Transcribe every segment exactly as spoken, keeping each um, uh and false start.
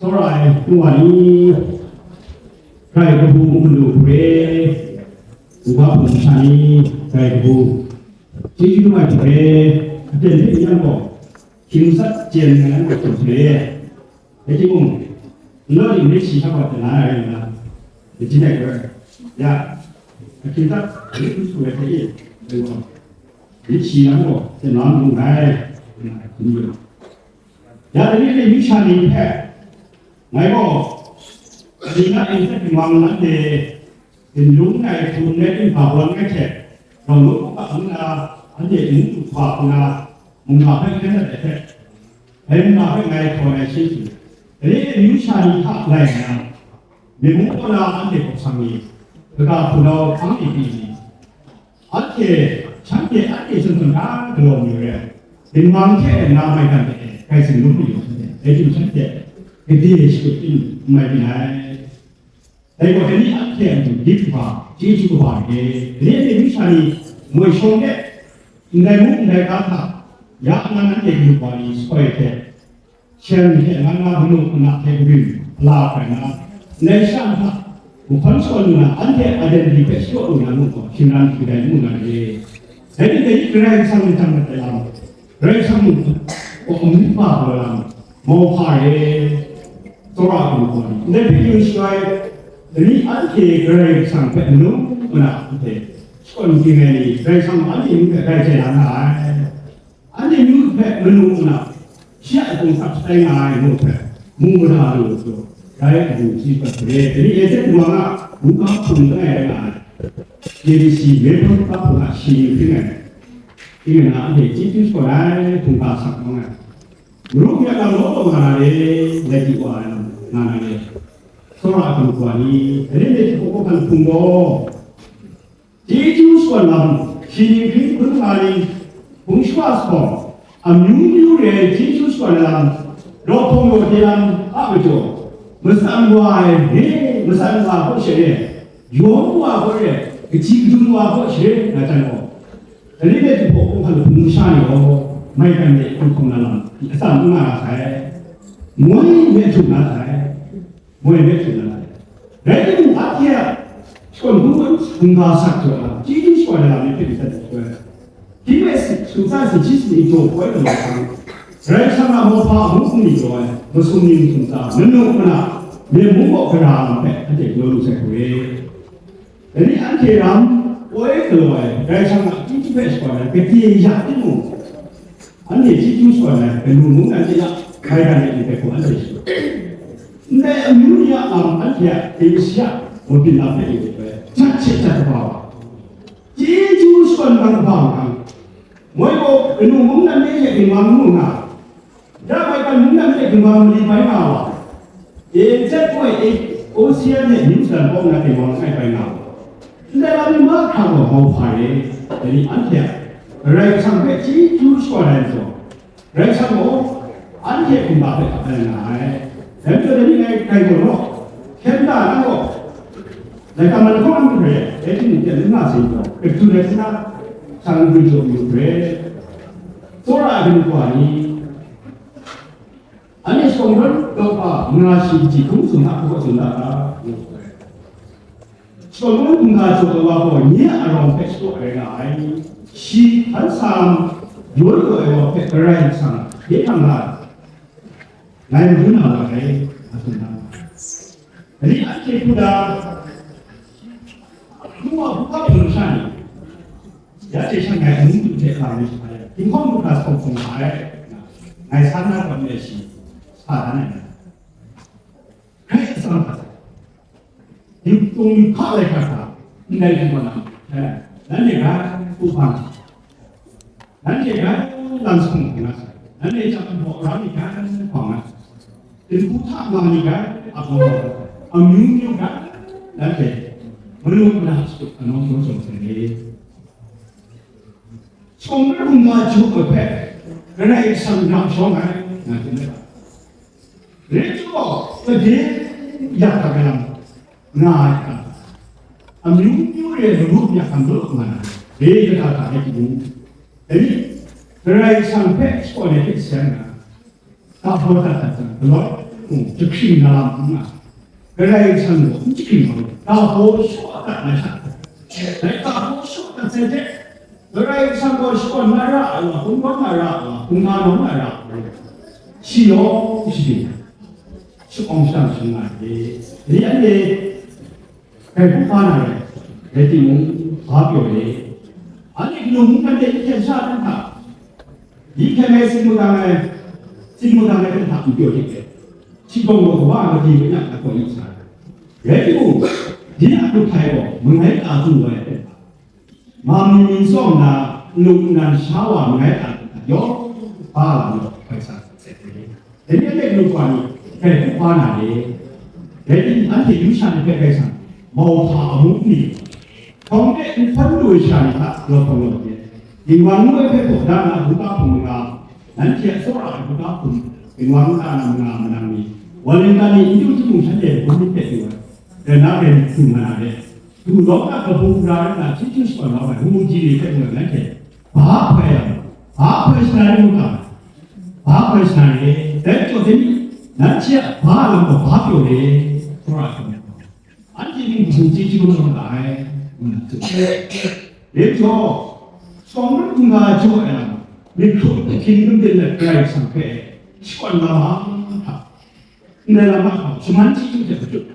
Tsawra ai hpung wa ni, grai kabu hpung lu hpe, uga hpung masha ni, grai kabu, chyeju lu ai hpe, aten hpe yan gaw, hkying sat jen nga yang gaw hpung hpe, dai timung, n law ning myit shi hta gaw ten na rai nna, myit jin ai gaw, ya, ahkying sat myit n su ai hte e, dai gaw, myit shi yang gaw ten na mung rai, nna, hpung lu. Ya, dai ni hte myu sha ni hpe, ngai gaw, Kaning a N Z Bingwang nanhte, Bindung ai htum let yu ga wan ai hte, Rawng Lung Hkap nna, anhte mung du hpa hpung na, mungga hpe hkyen dat ai hte, dai mungga hpe ngai hkawn ai shi hte, dai ni hte myu sha ni hta lai nna, Myen mung kaw na anhte hkawhkam ni, kaga hpunau hpang ni pyi ni, anhte, shanhte anhte zawn zawn hta galaw mayu re ai, Bingwang hte na maigan de, grai tsun lu mayu shanhte, dai hte shanhte gade shakut ting n mai byin ai. Dai gaw, dai ni anhte a matu dip kaba, chyeju kaba re, dai ni anhte myu sha ni moi shawng de, ndai mung ndai ga hta, ya nnan anhte kanu wa ni soi hte, Shen hte nga nga manu muna hte kabyin ala hkrai nna, ndai sha hta, gumhpraw shawn lu na, anhte identity hpe shapraw lu na, ngu gaw, shingran hte kadai ngu na re. Dai ni dai ni Karai Kasang myit jang mat ai lam, Karai Kasang mung gaw, myit ma gaw lam, mauhpa re, tsawra ai mung gaw ni, ndai hpe yu shai, dai ni anhte Karai Kasang hpe manu muna hte, shakawn ging ai ni, Karai Kasang anhte myit hpe grai chye na nga ai. Anhte myu hpe manu nna, shi a atung hkap shatai nga ai ngu hpe, mu mada lu lu, dai amu hpyi hkrat hkrit, dai ni N Z Bingwang a mungga hpung langai rai nga ai, K B C Myen hpang mungga hpung a shi ni hpring ai, ning nna anhte chyeju shakawn ai hkungga sak rawng ai, maru myak lam law law nga na re, lai di wa ai lam nga na re, tsawra a hkungga ni, dai ni hte hpung hkan hpung gaw, Chyeju shakawn lam, shi ning hpring hkun nga ni, hpung shawa sawng, amyu myu re ai chyeju shakawn ai lam, raw hpawng raw de lam a majaw, matsan wa ai re, matsan wa hpaw she re, yawng wa hpaw re, kaji kadun wa hpaw she re, nga jan gaw, dai ni hte hpung hkan hpung sha ni gaw, maigan de hpung hkawm na lam, atsan n nga na sai, moi hpe htum na sai. Moi hpe htum na rai. Rai timung, anhte a shakawn hkungga sak jaw ai, chyeju shakawn ai lam ni hpe n dan ai. Hpyi hpe sumsat sumshi sumshi jaw koi lu ai hkang, Karai Kasang a mauhpa amu hpung ni jaw ai, masum ning sumsat, manu mana, myen mung kaw gara lam hpe anhte galaw lu sai hku re. Dai ni anhte ram koi galaw ai, Karai Kasang a chyeju hpe shakawn ai, gade ya timung, anhte chyeju shakawn ai, kanu mungdan de na, maigan de ni hpe gaw anhte shi. Ndai amyu ni a lam anhte a Esia mabyin lam hpe yu ai, jat she jat kaba wa, chyeju shakawn ai kaba wa, moi gaw kanu mungdan de hte ginwang mu nga, ya maigan mungdan hte ginwang mali bai nga wa, N Z Y A O C N hte New Zealand kaw na ginwang langai bai nga wa, ndai lam ni mahkra gaw mauhpa re, dai ni anhte a Karai Kasang hpe chyeju shakawn ai majaw, Karai Kasang gaw anhte hkungga hpe ap ai nga ai. Dai majaw dai ni ngai grai gaw law, hkyen da na gaw, laika man hkawng n hkre, dai hte mung teng n nga sai gaw, katu ai hkuna, shang n jaw yu hkre, tsawra ai kanu wa ni, anhte shawng rawt kau hpa, nga shi kaji hkrum tsun hta, hkawhkam tsun hta, ngu hkre. Shawng rawt hkungga jaw ai wa gaw nye a arawng hpe shadaw ai rai nga ai. Shi hkan sa lam yaw yaw ai wa hpe Karai Kasang hkye hkrang nga ai. Ngai madun na wa ai, a tsun na. Dai ni anhte hku da, hpung wa hpung kap hpung sha ni, ya hte shan ngai amung du hte hkra ni shaga ya, dinghpawng du hkra sawng sawng nga ai, ngai san na gawn e shi, sa dan ai. Karai Kasang hta, yu htung yu hka lai hkra hkra, ndai hku wa na, nanhte ga hku hpang, nanhte ga lam sahkawng hpang na sai, nanhte chyam hpaw aram ni ga hpang na sai, dinghku hta nga ni ga ap nga na sai, amyu myu ga nanhte manu mada shakut anawng jaw jaw sai ni. Shawng rawt hkungga jaw ai hpe, Karai Kasang ra shawng ai, nga tsun ai. Rai timung, gade ya hkra lam nga ai hkra, amyu myu re ai lamu myak hkam law nga na, re kata hta rai timung, dai ni, Karai Kasang hpe shakawn ai hte seng na, Ka hpaw dat dat jang, galaw, jahkring na lam n nga, Karai Kasang gaw n jahkring gaw, ga hpaw shaw dat na sha, dai ga hpaw shaw dat sai hte, Karai Kasang gaw shakawn na ra ai wa, hkungdawn na ra ai wa, hkungga nawng na ra ai wa, shi yawng shi hte shapawng shadang shangun nga ai. Dai anhte Hkrai hpu hpa na rai, rai timung, hpa pyaw le. Anhte hkanu mungkan de myi hkyen sha hten hta, myi hkyen ai, tsin magang ai, tsin magang ai hten hta n pyaw dik de, shi gaw gaw wa madi we na a kaw yu sa ai. Rai timung, dai a grup hpai gaw mangai ta du wa ai hten hta, Mam ni min tsawm na, nlung nnan sha wa mangai a, yawng hpa lam yawng hpai sa sat sai. Dai ni anhte lut wa ni, hkrai hpu hpa na le. Dai ni anhte yu sha ni hpe hkrai sa, mauhpa amu ni, hkawng de n hkawn lu ai sha ni hta, lawhkawng lawhte, ginwang ngu ai hpe hpaw da na, buga hpung manga, nanhte a tsawra ai buga hpung, ginwang ngu da na manga manang ni, wa len ga ni n du timung, shanhte hpung ni hpe du ai, rai na rai ni hpung nga na le. Du lawm na kabu gara rai na, chyeju shakawn lawm ai, ngu ji ni hpe mung nanhte, ba hpoi ai, ba hpoi shana rai mu ga, ba hpoi shana rai, dai majaw dai ni, nanhte a ba lam gaw ba pyaw le, Tara hkrum ai. Anhte mung kabu chyeju lawm ga ai, ngu na tsun. Dai majaw, shawng ngut hkungga jaw ai lam, myit hkrum hte hkying krum de let Karai Kasang hpe shakawn la ma hta, ndai lam a hkau, shaman chyeju hte matut,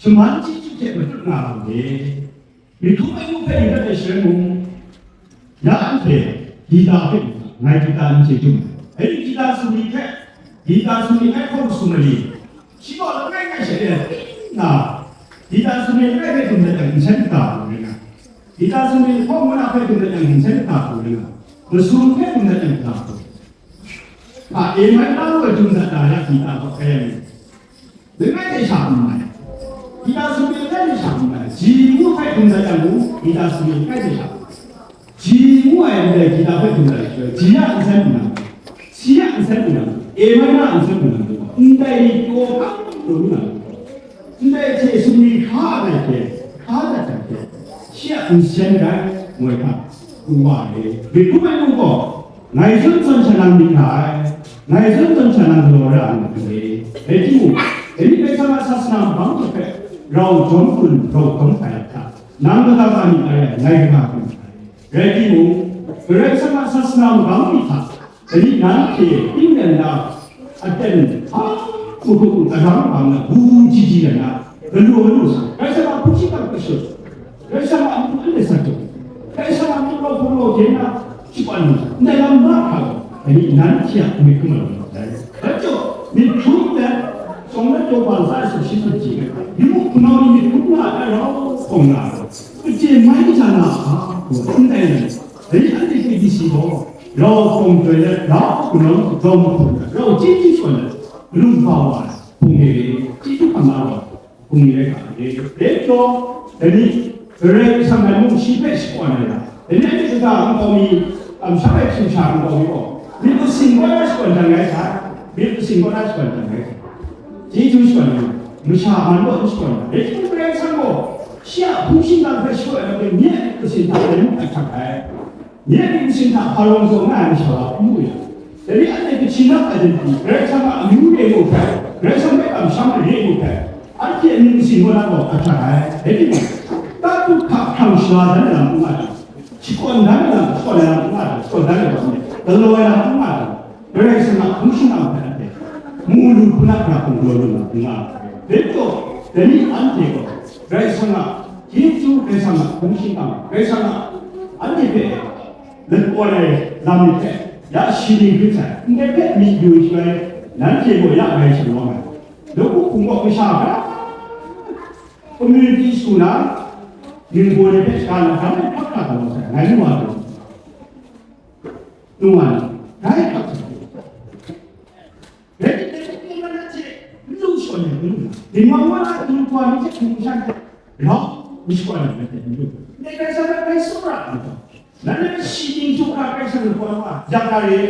shaman chyeju hte matut nga lam de. Myit hkrum ai mung hpe yu dat ai shaloi mung, ya anhte Gita hpe yu ga, ngai Gita n chye jum ai. Dai ni Gita sumri hpe, Gita sumri ai hkawng sumri, shi gaw langai ngai sha e na, Gita sumri langai hpe dum dat yang, nsen kata hku rai nga, Gita sumri hkawng manang hpe dum dat yang, nsen kata hku rai nga, masum hpe dum dat yang, kata hku. A, A minor ngu ai dum dat na ya Gita gaw, e, langai hte sha n mai. Gita sumri langai hte sha n mai. G ngu hpe dum dat yang mung, Gita sumri langai hte sha n mai. G ngu ai ndai Gita hpe dum dat ai shaloi, G a nsen n na, C a nsen n na, A minor a nsen n na, ndai ni pyaw hkang lu n na, ndai hte sumri hkra ai hte, hkra dat ai hte, shi a nsen rai, moi hta, u wa ai. Myit hkrum ai mung gaw, ngai zawn zawn sha nang myit hkra ai, ngai zawn zawn sha nang galaw ra ai myit hkrum ai. Rai timung, dai ni Karai Kasang a sasana magam hte hpe rau jawm hkun rau hkawm hkrai ai hta, nang kaga ka myit ai, ngai kaga ka myit ai. Rai timung, Karai Kasang a sasana magam ni hta, dai ni nanhte tinglen na aten hpa hku hku hku arang bang na, bu ji ji na, galu galu sa, Karai Kasang a hpung shingkang hpe shut, Karai Kasang a matu anhte sa jaw, Karai Kasang a matu rau hpung rau hte na shakwan lu sa, ndai lam mahkra gaw, dai ni nanhte a myit hkrum ai lam rai. Dai majaw, myit hkrum let, shawng let daw bang za ai sumshi hpe chye ai, yu mu, hpunau ni myit hkrum nga ai rau hkawng nga ai, kachye mai kaja na a hku, ndai rai. Dai ni anhte K B C gaw, rau hpawng joi let, rau hpunau ni rau mahkrum let, rau chyeju shakawn let, galum kau wa ai hpung ni rai, chyeju hkam la wa ai hpung ni rai ga ai. Dai majaw, dai ni Karai Kasang rai mung shi hpe shakawn ai lam, dai ni anhte kaga nkau mi, kamsham ai hpyingsha nkau mi gaw, myit masin kaw na shakawn dan rai sai, myit masin kaw na shakawn dan rai sai. Chyeju shakawn ai, masha man kaw n shakawn ai. Rai timung, Karai Kasang gaw, shi a hpung shingkang hpe shakawn ai lam hte, nye myit masin hta rai mu ai hkrat ai. Nye myit masin hta hpa rawng zaw nga ai masha wa n mu yang, dai ni anhte Kachin a identity, Karai Kasang a amyu re mu hpe, Karai Kasang hpe kamsham ai re mu hpe, anhte a myit masin kaw na gaw ahkrat ai. Dai timung, tatu hka hkrang shala dan ai lam n nga jang, shakawn dan ai lam, shakawn ai lam n nga jang, shakawn dan ai lam n nga jang, galaw ai lam n nga jang, Karai Kasang a hpung shingkang hpe anhte mu lu hku na hkra hkungdaw lu na n nga ai. Dai majaw, dai ni anhte gaw Karai Kasang a chyeju, Karai Kasang a hpung shingkang, Karai Kasang a anhte hpe lakawn ai lam ni hpe ya shi ning hkrit sai, ndai hpe myit yu shaloi, nanhte gaw ya ngai shalawm ai. Nawku hpung gaw masha hkra, community school na, ningbaw ni hpe shaka na, hkra hkra galaw sai, ngai nu wa lu. Nu wa ni, dai hkap hte, rai timung, n lu shakawn ai n lu na, ginwang wa na, du wa ni hte hpung shan hte rau n shakawn ai n lu. Ndai Karai Kasang hpe bai tsawra ai hta, nanhte shi ning hkra Karai Kasang hpe wa, yak na re,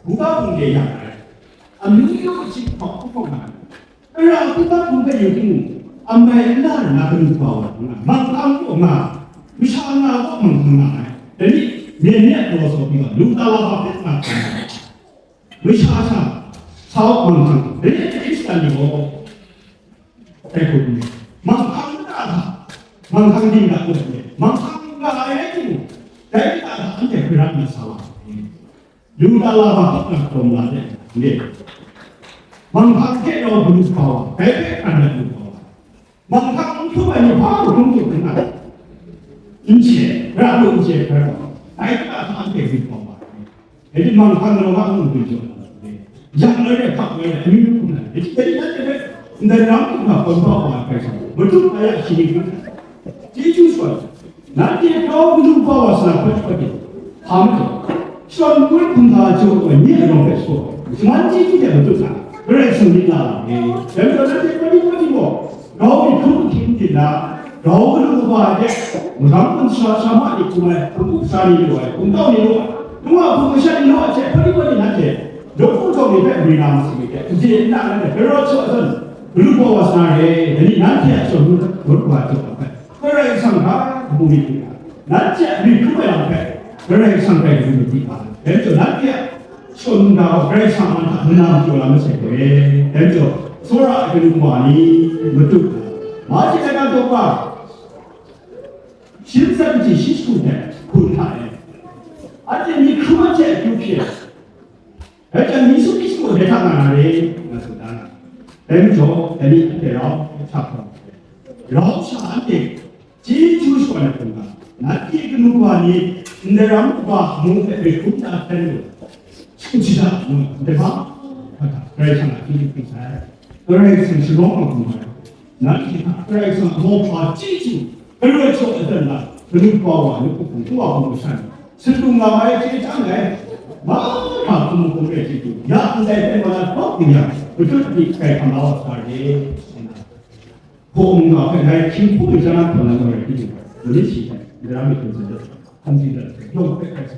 buga bungde yak na re, amyu yu kaji hpawng hpawng na, Ara hkungga hpung hpe yu timung, amai n la nna kanu kaba wa nga, mangkang kaw nga, masha nga kaw mangkang nga ai. Dai ni, myen ni a daw sa pyi wa, lungta laba hpe nga hkam ai. Masha sha, sa wa mangkang. Dai ni, ni gaw, dai hku n re. Manghkang mata hta, manghkang ding hta n re. Manghkang nga ai rai timung, dai mata hta anhte hkoi rat na sa wa ai. Lu ta la ba hkawk na hkawm la de, n re. Manghkang hte rau galu kau ai, dai hpe hkran na galu kau ai. Manghkang n hkrum ai ni hpa mung hkrum hkrum hkra, n chye, ra lu n chye hkra, dai hta hta anhte galu kau ai. Eti manghkang rau nga mung galu jaw ai. Yang loi de, hkak loi de, amyu myu hkrum ai. Eti, eti nanhte hpe ndai ram hkrum hkra hkawm hpa wa ai hkrai hta, matut ai a shani hkrum ai. Chyeju shakawn, nanhte grau galu kau wa sa na hkawt hkawt de, hpa majaw, shakawn ngut hkungga jaw ai ni a rawng hpe shapraw, shaman chyeju hte matut na, Karai Kasang myit la ai. Dai majaw nanhte pawdi pawdi gaw, grau myit hkrum ahkying hte na, grau galu kaba ai hte, magam hkum sara sara ma ni hkum ai, hkum hkum sara ni lu ai, hkum tau ni lu ai, hkum a hkum masha ni lu ai hte, pawdi pawdi nanhte, dawp hku htawng ni hpe mari na masum myit hte, n chye n na nanhte, galaw shaw zawn, galu kau wa sa na re, dai ni nanhte a shakawn ngut hkungga jaw ai hpe. Karai Kasang hta kabu myit hte, nanhte a myit hkrum ai lam hpe, Karai Kasang hpe kabu myit nga ai. Dai majaw, nanhte a shakawn ngut hkungga gaw Karai Kasang a man hta mana majaw la masai hkoi e. Dai majaw, tsawra ai kanu wa ni matut, Mawhte laika daw hpa, shi ntsa kaji shi jahku hte hkun hta e. Anhte myit hkrum ai hte akyu hpyi ai. Rai jang, Yesu Hkristu hpe hta nga na re, nga tsun da na. Dai majaw, dai ni anhte rau sha hkawm, rau sha anhte chyeju shakawn ai hkungga, nanhte kanu wa ni ndai ram kaba mung hpe myit hkrum da hkren lu, shakawn shada lu, ndai hpa, hpa hta, Karai Kasang a chyeju hpyi sai, Karai Kasang sharawng ai hkungga, nanhte hta Karai Kasang a mauhpa chyeju, Karai Kasang a dan na, kanu kaba wa, nu hpung hpung wa hpung shan, sutdung nga ai chye chyang ai, mahkra hkum hkum rai chyeju, ya ndai hpe ma na hkawk ding yang, matut mali hkrai hkam la wa sa re, nna, hpaw mungga hpe ngai hkying hpung ai ja na hkam na rai timung, mali shi hpe, ndai ram myit hkrum sa dat, hkam di dat, yawng hpe hkrai sa.